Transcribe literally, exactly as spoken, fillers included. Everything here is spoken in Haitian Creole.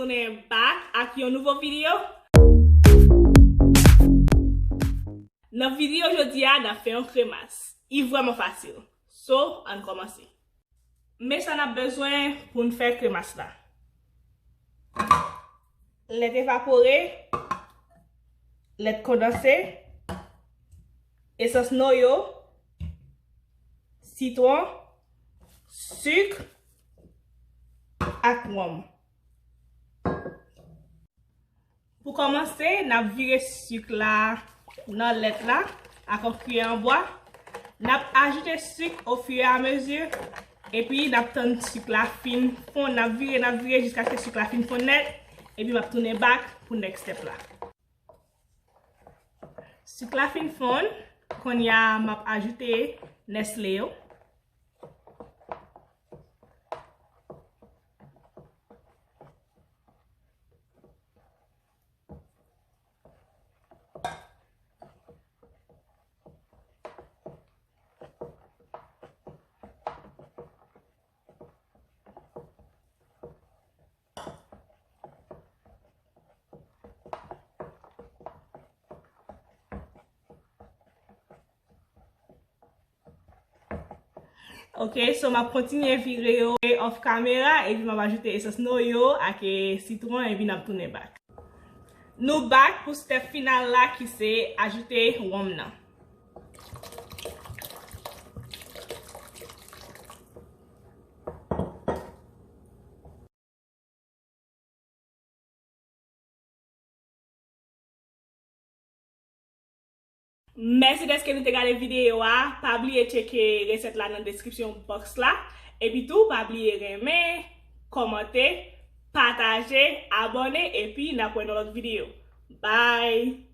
Tounen back ak yon nouvo videyo. Nan videyo jodi a, n ap fè yon kremas. Li vrèman fasil. So, ann kòmanse. Men sa n ap bezwen pou n fè kremas la. Lèt evapore, lèt kondanse, esans noyo, sitwon, sik ak wonm. Pou kòmanse, n ap vire sik la nan lèt la ak yon kiyè an bwa. N ap ajoute sik ofiramezu, epi n ap tann sik la fin fonn. N ap vire, n ap vire jiskaske sik la fin fonn nèt, epi m ap tounen back pou next step la. Sik la fin fonn, kounye a m ap ajoute Nestle yo. Ok, so m ap kontinye vire yo off camera, epi m ap ajoute esans noyo ak, eh, sitwon, epi n ap tounen back. Nou back pou step final la ki se ajoute wonm nan. Mèsi dèske nou te gade videyo a. Pa bliye tcheke resèt la nan deskripsyon box la. Epi tou, pa bliye renmen, kòmante, pataje, abòne, epi n ap wè nan lòt videyo. Bye!